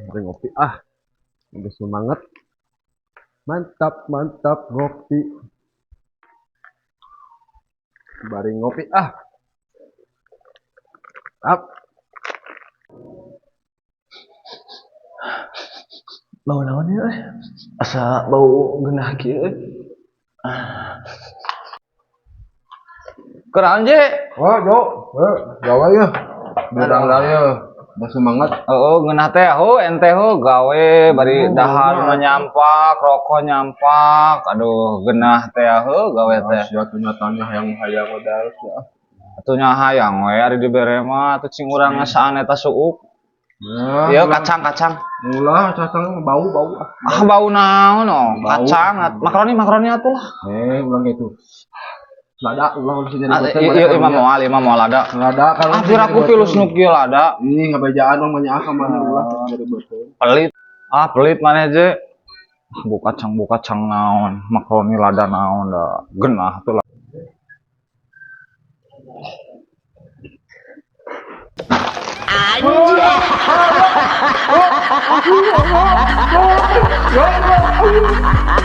Mari ngopi ah. Udah semangat. Mantap, mantap ngopi. Bari ngopi ah. Up. Bau naon ieu euy? Asa bau geunah kieu euy. Ah. Kunaon, Je? Wah, Jo. Eh, gawe ya. Berang ya. Udah semangat. Oh, ngeunah teh ho, ente ho gawe bari Oh, dahar geunah. Mah nyampak, rokok nyampak. Aduh, geunah teh ho gawe teh. Sia tuh nyatanya hayang hayang modal ya. Atuh nya hayang we ari dibere mah atuh cing urang ngasaan eta suuk. Nah, Ieu kacang-kacang. Ulah kacang bau bau ah. Ah, bau naon oh, Bau. Kacang, makaroni makaroni atuh lah. Eh, ulang gitu. Lada, ulah ulah sih Ah, iya, iya, imah moal lada. Lada kalau Ah, piraku pilus nu kieu lada. Ini ngabejaan mah banyak ka mana ulah jadi betul. Pelit. Ah, pelit maneh je. Ah, bu kacang naon, makaroni lada naon da. Geunah tuh lah. Anjay.